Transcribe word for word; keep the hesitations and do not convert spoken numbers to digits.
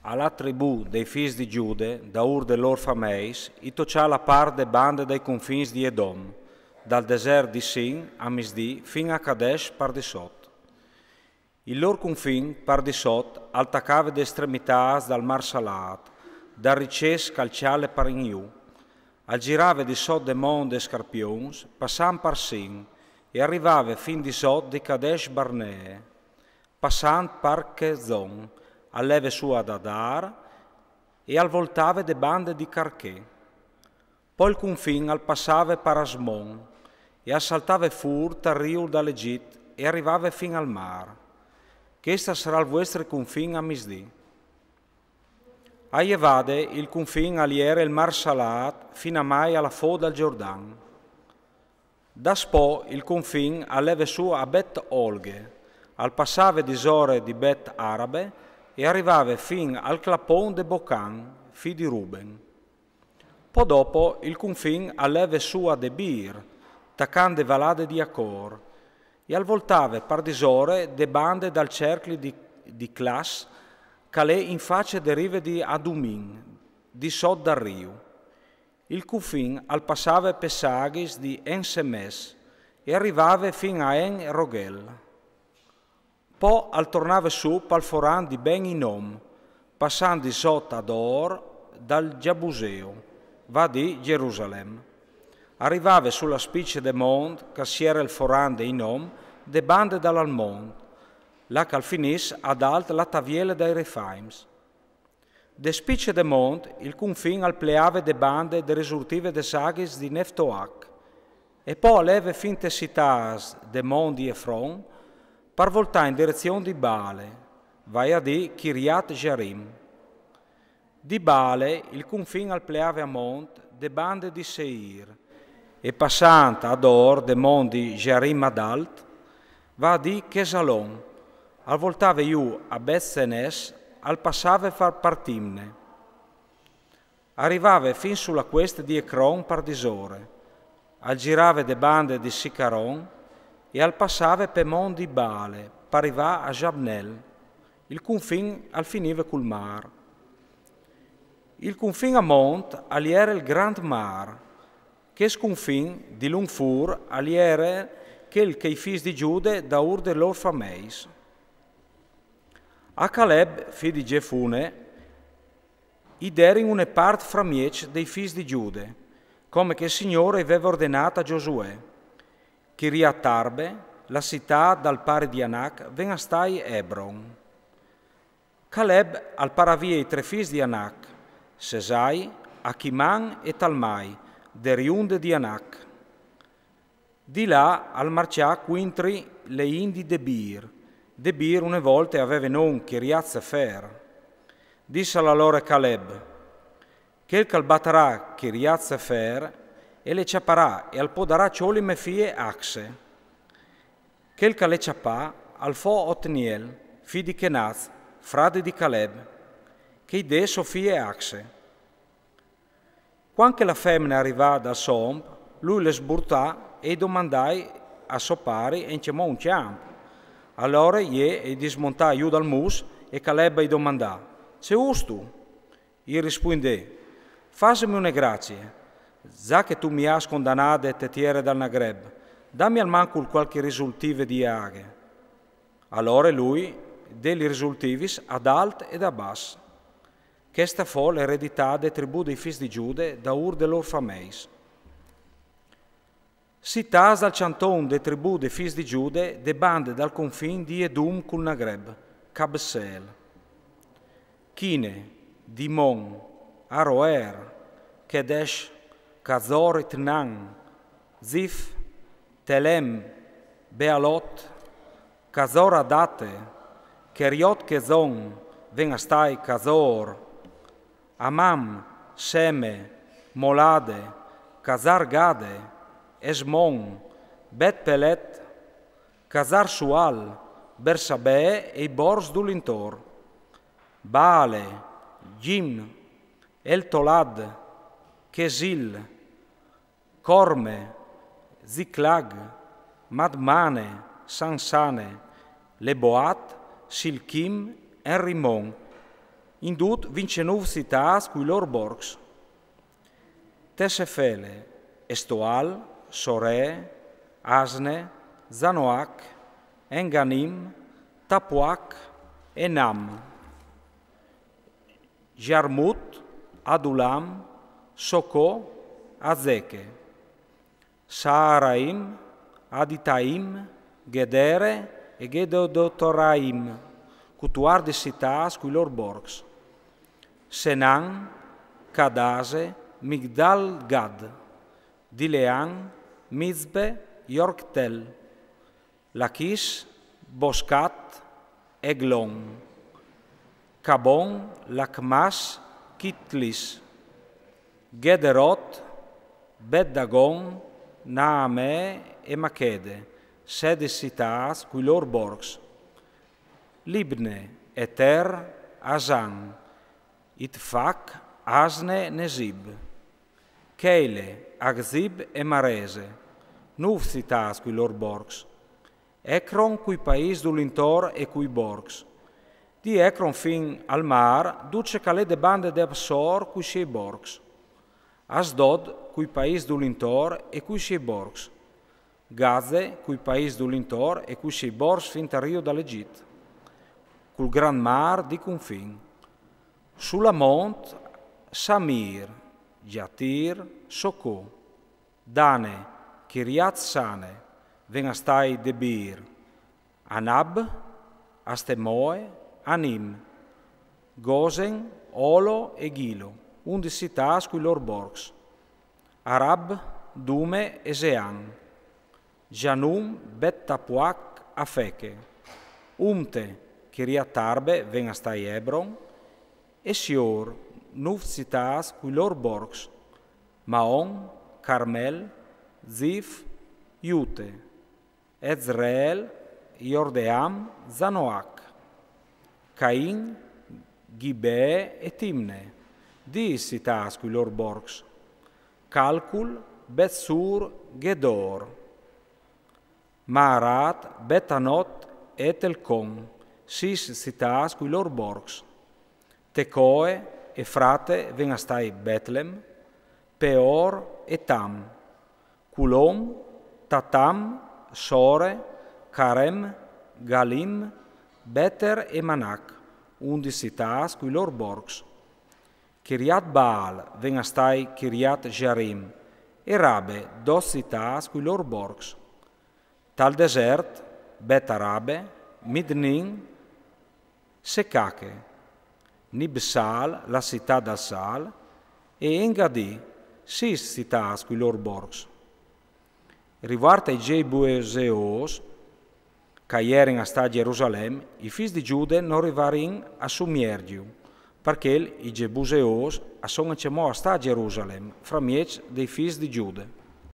A la tribù dai fis di Giude, daûr de lôr fameis, i tocjà la part de bande dai confins di Edom, dal desert di Sin a misdì fin a Kadesh par di sot. Il lôr confin par di sot al tacave de estremitâts dal Mar Salât, dal ricès ch'al cjale par in jù. Al zirave di sot de mont de Scarpions, passant par Sin, e al rivave fin di sot di Kadesh Barnee, passant par Chezon, al leve sù ad Adar e al voltave de bande di Carchè. Po il confin al passave par Asmon e al saltave fûr tal riul dal Egit e al rivave fin al mâr. Chest al sarà il vuestri confin a misdì. A jevade il confin al jere il Mar Salât fin a mai a la fô dal Giordan. Daspò il confin al leve sù a Bet Olghe, al passave disore di Bet Arabe e al rivave fin al clapon de Bocan, fi di Ruben. Po dopo il confin al leve sù a Debir, tacant de valade di Acor, e al voltave par disore de bande dal cercli di, di Clas, ch'al è in face de rive di Adumin, di sot dal riu. Il confin al passave pes aghis di En Semes e al rivave fin a En Rogel. Po al tornave sù pal foran di Ben Inom, passant di sot a Dor dal Jabuseo, va a dî Gerusalem. Al rivave su la spice de mont ch'a siere il foran de Inom, de bande dal Almont, là ch'al finìs ad alt la taviele dai Refaims. De spice de mont il confin al pleave de bande de risurtive des aghis di Neftoach, e po al leve fin tes citâts de mont di Efron, par voltâ in direzion di Baale, vai a dî Kiriat Jearim. Di Baale il confin al pleave a mont de bande di Seir, e passant a Dor de mont di Jearim ad alt, va a dî Chesalon, al voltave jù a Bet Semes, al passave far par Timne. Al rivave fin su la cueste di Ecron par disore, al zirave de bande di Sicaron e al passave pe mont di Baale par rivâ a Jabnel. Il confin al finive cul mâr. Il confin a mont al jere il Grant Mâr. Chest confin, di lunc fûr, al jere chel che i fis di Giude daûr de lôr fameis. A Caleb, fi di Gefune, i derin une part framieç dai fis di Giude, come che il Signôr i veve ordenât a Giosuè. Kiriat Arbe, la citât dal pari di Anac, ven a stâi Ebron. Caleb al paravie i trê fis di Anac, Sesai, Achiman e Talmai, de riunde di Anac. Di là al marcjà cuintri le int di Debir. Debir une volte e veve non Kiriat Sefer. Dissal alore Caleb: Chel ch'al batarà Kiriat Sefer, e le cjaparà e al podarà cjoli mê fie Axe. Chel ch'a le cjapà al fo Otniel, fi di Kenaz, fradi di Caleb, che i dè sô fie Axe. Cuant che la femne a rivà dal somp, lui le sburtà e i domandài a so pari encjamò un cjamp. Alore jé e i dismontà jù dal mus e Caleb i domandà: Ce vûstu? I rispuindè: Fasimi une gracie, za che tu mi âs condanade te tiere dal Nagreb, dami almancul cualchi risultive di aghe. Alore lui dè li risultivis ad alt e a bas. Cheste fo l'ereditât de tribù dai fis di Giude daûr de lôr fameis. Citâts dal cjanton de tribù dai fis di Giude de bande dal confin di Edum cul Nagreb: Cabseel, Chine, Dimon, Aroer, Chedesh, Cazor Itnan, Zif, Telem, Bealot, Cazor Adate, Cheriot Chezon, ven a stâi Cazor, Amam, Seme, Molade, Cazar Gade, Esmon, Bet Pelet, Cazar Sual, Bersabee e i borcs dulintor, Baale, Gim, Eltolad, Chesil, Corme, Ziclag, Madmane, Sansane, Leboat, Silchim, Enrimon, In dut vincenûf citâts cui lôr borcs: Tesefele, Estoal, Soree, Asne, Zanoac, En-Ganim, Tapuac, Enam, Jarmut, Adulam, Socò, Azeche, Saaraim, Aditaim, Gedere e Gedodotoraim, cutuardis citâts cui lôr borcs: Senan, Cadase, Migdal-Gad, Dilean, Mizbe, Joktel, Lachis, Boscat, Eglon, Cabon, Lacmas, Chitlis, Gederot, Bet-Dagon, Naamee e Machede, sedis citâts cui lôr borcs: Libne, Eter, Asan, Itfac, Asne, Nesib, Cheile, Achzib e Marese, nûf citâts cui lôr borcs: Ecron cui paîs dulintôr e cui borcs. Di Ecron fin al mâr, dut ce che al è de bande de Apsôr cui siei borcs: Asdod cui paîs dulintôr e cui siei borcs: Gaze cui paîs dulintôr e cui siei borcs fin tal riu dal Egit, cul grant mâr di cunfin. Sulamont, Samir, Jatir, Socò, Dane, Chiriat-Sane, ven a stâi Debir, Anab, Astemoe, Anim, Gosen, Olo e Gilo, undis citâts cui lôr borcs: Arab, Dume e Zean, Janum, Bet-Tapuac, Afeche, Umte, Chiriat-Arbe, ven a stâi Ebron, e Sior, nûf citâts cui lôr borcs: Maon, Carmel, Zif, Jute, Ezreel, Jordeam, Zanoac, Cain, Gibee e Timne, dîs citâts cui lôr borcs: Calcul, Bet-Sur, Gedor, Maarat, Bet-Anot e Telcon, sîs citâts cui lôr borcs: Tecoe, Efrate, ven a stâi Betlem, Peor, Etam, Culom, Tatam, Sore, Carem, Galim, Beter e Manac, undis citâts cui lôr borcs: Chiriat-Baal, ven a stâi Chiriat-Jearim, e Rabe, dôs citâts cui lôr borcs: Tal desert, Bet-Arabe, Midnin, Secache, Nibsal, la citât dal sâl, e En-Gadî, sîs citâts cui lôr borcs. Rivuart ai Gebuseôs, che a jerin a stâ a Gjerusalem, i fîs di Gjude no rivarin a sumierziu, parcè che i Gebuseôs a son ancjemò a stâ a Gjerusalem, framieç dai fîs di Gjude.